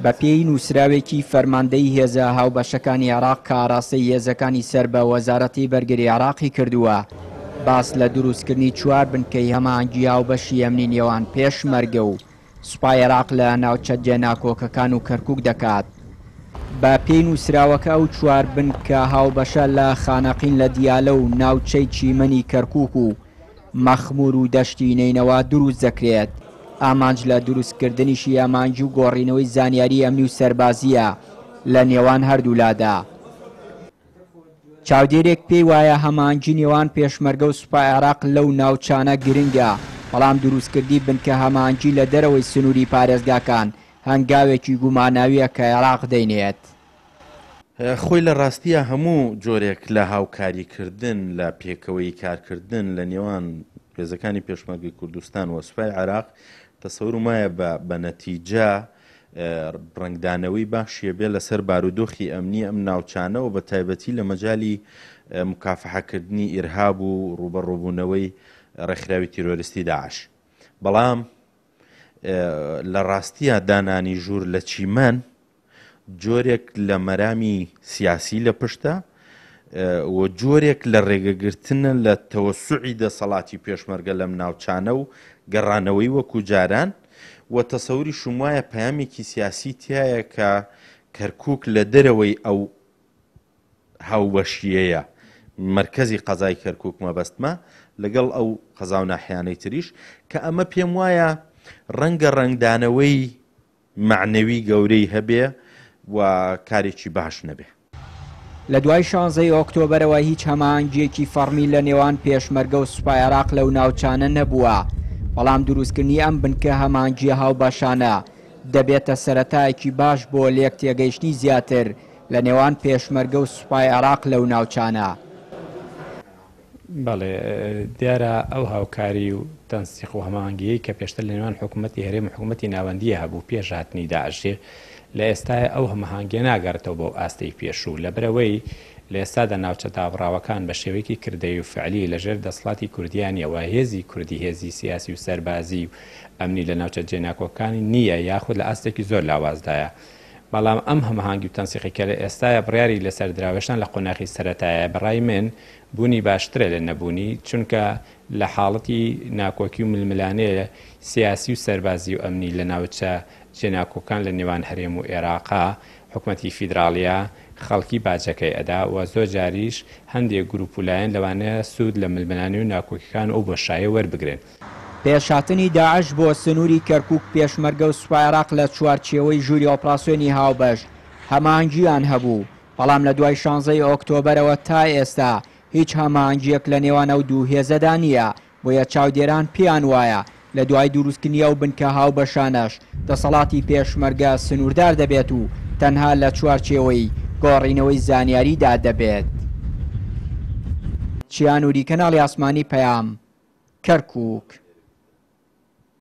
بەپێی نووسراوێکی فەرماندەی هێزە هاوبەشەکانی عێراق کە ئاراستەی هێزەکانی سەر بە وەزارەتی بەرگری عێراقی کردووە، باس لە دروستکردنی چوار بنکەی هەماهەنگی هاوبەشی ئەمنی نێوان پێشمەرگە و سوپای عێراق لە ناوچە جێناکۆکەکان و کەرکوک دەکات. بە پێی نووسراوەکە ئەو چوار بنکە هاوبەشە لە خانەقین لە دیالە و ناوچەی چیمەنی کەرکوک و مەخمور و دەشتی نەینەوا دروست دەکرێت، ئامانج لە دروستکردنیشی ئامانجی و گۆڕینەوەی زانیاری ئەمنی و سەربازییە لە نێوان هەردوولادا. چاودێرێک پێی وایە هەماهەنگی نێوان پێشمەرگە و سوپای عێراق لەو ناوچانە گرنگە، بەڵام دروستکردنی بنکە هەماهەنگی لە دەرەوەی سنووری پارێزگاکان هەنگاوێکی گوماناوییە کە عێراق دەینێت. خۆی لە ڕاستیا هەموو جۆرێک لە هاوکاری کردن، لە پێکەوەیی کارکردن لە نێوان هێزەکانی پێشمەرگەی کوردستان و سوپای عێراق تەسەورم وایە بە بە نەتیجە ڕەنگدانەوەی باشی هەبێ لەسەر بارودۆخی ئەمنی ئەم ناوچانە و بە تایبەتی لە مەجالی مکافحەکردنی ئیرهاب و ڕووبەڕووبوونەوەی ڕێکخراوی تیرۆریستی داعش. بەڵام لە ڕاستیا دانانی ژوور لە چیمەن جۆرێک لە مەرامی سیاسی لە پشتە و جۆرێک لە ڕێگەگرتنە لە تەوەسوعی دەسەڵاتی پێشمەرگە لەم ناوچانە و گەڕانەوەی وەکو جاران و تەسەوریشم وایە پەیامێکی سیاسی تیایە کە کەرکوک لە دەرەوەی ئەو هاوبەشییەیە، مەرکەزی قەزای کەرکوک مەبەستمە، لەگەڵ ئەو قەزا و ناحیانەی تریش، کە ئەمە پێم وایە ڕەنگە ڕەنگدانەوەی مەعنەوی گەورەی هەبێ و کارێکی باش نەبێ. لە دوای شانزەی ئۆکتۆبەرەوە هیچ هەماهەنگییەکی فەڕمی لە نێوان پێشمەرگە و سوپای عێراق لەو ناوچانە نەبووە، بەڵام دروستکردنی ئەم بنکە هەماهەنگییە هاوبەشانە دەبێتە سەرەتایەکی باش بۆ لێکتێگەیشتنی زیاتر لە نێوان پێشمەرگە و سوپای عێراق لەو ناوچانە. بەڵێ دیارە ئەو هاوکاری و تەنسیق و هەماهەنگییەی کە پێشتر لە نێوان حکوومەتی هەرێم و حکوومەتی ناوەندییە هەبوو پێش هاتنی داعشێ لە ئێستایا ئەو هەماهەنگییە ناگەڕێتەوە بەو ئاستەی پێشوو لەبەرئەوەی لە ئێستادا ناوچە دابڕاوەکان بە شێوەیەکی کردەیی و فعلی لە ژێر دەسڵاتی کوردیا نییە و هێزی کوردی هێزی سیاسی و سەربازی و ئەمنی لە ناوچە جێناکۆکانی نییە یاخود لە ئاستێکی زۆر لاوازدایە. بەڵام ئەم هەماهەنگی و تەنسیقی کە لە ئێستایا بڕیاری لەسەر دراوە هێشتان لە قۆناخی سەرەتایە بە ڕای من بوونی باشترە لە نەبوونی چونکە لە حاڵەتی ناکۆکی و ململانێ سیاسی و سەربازی و ئەمنی لە ناوچە جێناکۆکان لە نێوان هەرێم و ئێراقا حکومەتی فیدراڵیە خەڵکی باجەکەی ئەدا و زۆر جاریش هەندێ گروپ و لایەن لەوانەیە سوود لە ململانێ و ناکۆکیەکان و ئەو بۆشایە وەربگرن. پێشهاتنی داعش بۆ سنووری کەرکووک پێشمەرگە و سوپای عێراق لە چوارچێوەی ژووری ئۆپراسیۆنی هاوبەش هەماهەنگییان هەبوو، بەڵام لە دوای شانزە ی ئۆکتۆبەرەوە تا ئێستا هیچ هەماهەنگییەک لە نێوان ئەو دوو هێزەدا نییە، بۆیە چاودێران پێیان وایە لە دوای دروستکردنی ئەو بنکە هاوبەشانەش دەسەڵاتی پێشمەرگە سنووردار دەبێت و تەنها لە چوارچێوەی گۆڕینەوەی زانیاریدا دەبێت. چیا نوری، کەناڵی ئاسمانی پەیام، کەرکووک.